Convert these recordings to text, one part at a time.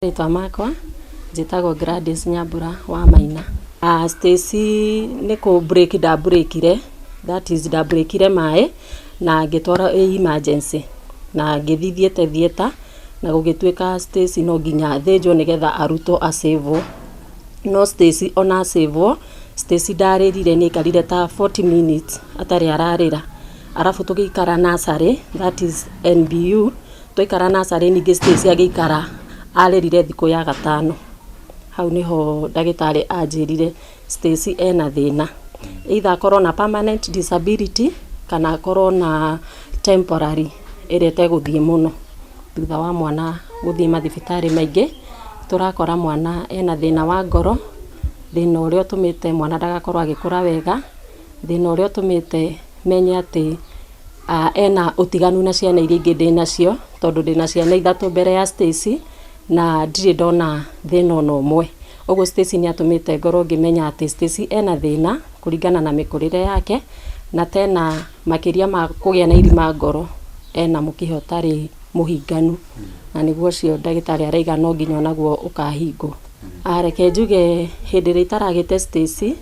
Rĩtwa makwa njĩtagwo Gladys Nyambura wa Maina. Stacy nĩ kũ break nda breakire, that is, nda breakire maĩ na ngĩtwarwo ĩ emergency na ngĩthiĩ thiĩte theatre na gũgĩtuĩka Stacy no nginya athĩnjwo nĩgetha arutwo acĩvwo. No Stacy ona acĩvwo, Stacy ndarĩrire, nĩ aikarire ta 40 minutes atarĩ ararĩra. Arabu tũgĩikara nursery, that is NBU, twaikara nursery ningĩ Stacy agĩikara arĩrire thikũ ya gatano. Hau nĩho ndagĩtarĩ anjĩrire Stacy ena thĩna, either akorwo na permanent disability kana akorwo na temporary ĩrĩa ĩtegũthiĩ mũno. Thutha wa mwana gũthiĩ mathibitarĩ maingĩ, tũrakora mwana ena thĩna wa ngoro, thĩna ũrĩa ũtũmĩte mwana ndagakorwo agĩkũra wega, thĩna ũrĩa ũtũmĩte menye atĩ ena ũtiganu na ciana iria ingĩ ndĩnacio, tondũ ndĩna ciana ithatũ mbere ya Stacy na ndirĩ ndona thĩna ona ũmwe. Ũguo Stacy nĩ atũmĩte ngorwo ngĩmenya atĩ Stacy ena thĩna kũringana na mĩkũrĩre yake, na tena makĩria ma kũgĩa na irima ngoro, ena mũkiha ũtarĩ mũhinganu, na nĩguo ũcio ndagĩtarĩ araiga no nginya onaguo ũkahingwo. Reke njuge hĩndĩ ĩrĩa itaragĩte Stacy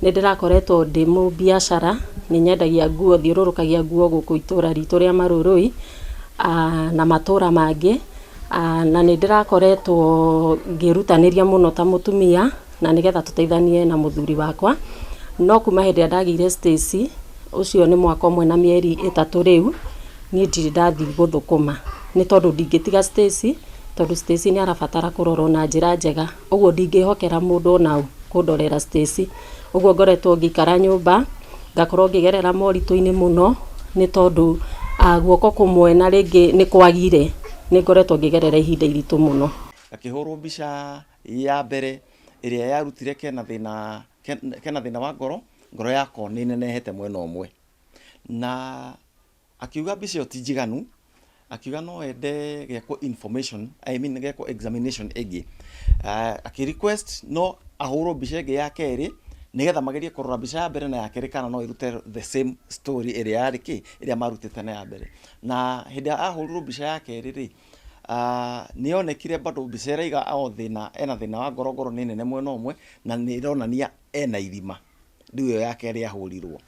nĩ ndĩrakoretwo ndĩ mũbiacara, nĩ nyendagia nguo, thiũrũrũkagia nguo gũkũ itũra ritũ rĩa Marurui na matũra mangĩ, na nĩ ndĩrakoretwo ngĩrutanĩria mũno ta mũtumia na nĩgetha tũteithanie na mũthuri wakwa. No kuma hĩndĩ ĩrĩa ndagĩire Stacy, ũcio nĩ mwaka ũmwe na mĩeri 3 rĩu, niĩ ndirĩ ndathiĩ gũthũkũma nĩ tondũ ndingĩtiga Stacy, tondũ Stacy nĩ arabatara kũrorwo na njĩra njega, ũguo ndingĩhokera mũndũ ona ũ kũndorera Stacy. Ũguo ngoretwo ngĩikara nyũmba, ngakorwo ngĩgerera moritũ-inĩ mũno nĩ tondũ guoko kũmwe na rĩngĩ nĩ kwagire, nĩ ngoretwo ngĩgerera ihinda iritũ mũno. Gakĩhũrwo mbica ya mbere ĩrĩa yarutire kena thĩna wa ngoro, ngoro yako nĩ nenehete mwena ũmwe, na akiuga mbica ĩyo ti njiganu, akiuga no ende gekwo information, I mean, gekwo examination ĩngĩ. Akĩ request no ahũrwo mbica ĩngĩ ya kerĩ nĩgetha magerie kũrora mbica ya mbere na ya kerĩ kana no ĩrute the same story ĩrĩa yarĩ kĩ ĩrĩa marutĩte na ya mbere. Na hĩndĩ ĩrĩa ahũrirwo mbica ya kerĩ rĩ, nĩ yonekire bado mbica ĩraiga o thĩna, ena thĩna wa ngoro, ngoro nĩ nene mwena ũmwe na nĩ ĩronania ena irima. Rĩu ĩyo ya kerĩ yahũrirwo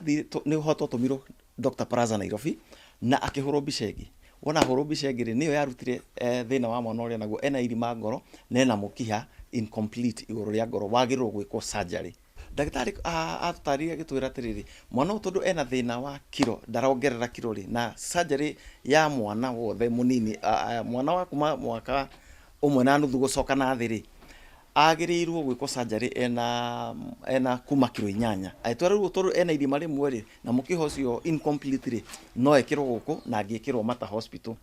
nĩho twatũmirwo Dr. Plaza Nairobi na akĩhũrwo mbica ĩngĩ. Wona ahũrwo mbica ĩngĩ rĩ, nĩyo yarutire thĩna wa mwana ũrĩa naguo, ena irima ngoro na ena mũkiha incomplete igũrũ rĩa ngoro wagĩrĩirwo gwĩkwo surgery. Ndagĩtarĩ atũtarĩria, agĩtwĩra atĩrĩrĩ, mwana ũyũ tondũ ena thĩna wa kiro, ndarongerera kiro rĩ, na surgery ya mwana wothe mũnini, mwana wa kuma mwaka 1.5 gũcoka na thĩ rĩ, agĩrĩirwo gwĩkwo surgery ena kuma kiro 8. Agĩtwĩra rĩu tondũ ena irima rĩmwe rĩ na mũkiha ũcio incomplete rĩ, no ekĩrwo gũkũ na angĩkĩrwo Mater Hospital.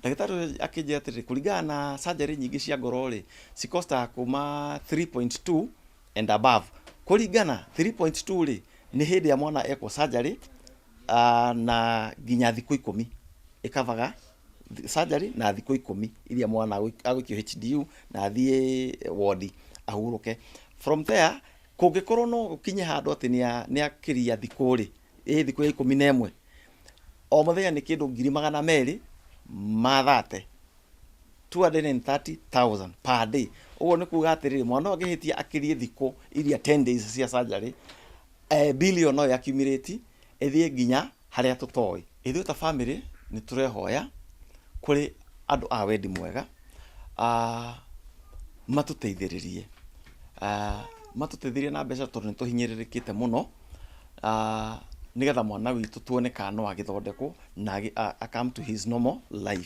Ndagĩtarĩ ũcio akĩnjĩra atĩrĩrĩ, kũringana na surgery nyingĩ cia ngoro rĩ, cicostaga kuma 3.2 and above. Kũringana 3.2 rĩ, nĩ hĩndĩ ya mwana ekwo surgery na nginya thikũ 10, ĩkavaga surgery na thikũ 10 iria mwana agũikio HDU na athiĩ wodi ahurũke. From there kũngĩkorwo no gũkinye handũ atĩ nĩ akĩria thikũ rĩ, ĩ thikũ ya 11, o mũthenya nĩ kĩndũ 230,000, 230,000 per day. Ũguo nĩ kuga atĩrĩrĩ, mwana ũyũ angĩhĩtia akĩrie thikũ iria 10 days cia surgery, bill ĩyo no accumulate ĩthiĩ nginya harĩa tũtoĩ. Ithuĩ ta family nĩ tũrehoya kũrĩ andũ a wendi mwega matũteithĩrĩrie na mbeca tondũ nĩ tũhinyĩrĩrĩkĩte mũno, nĩgetha mwana witũ tuone kana no agĩthondekwo na a come to his normal life.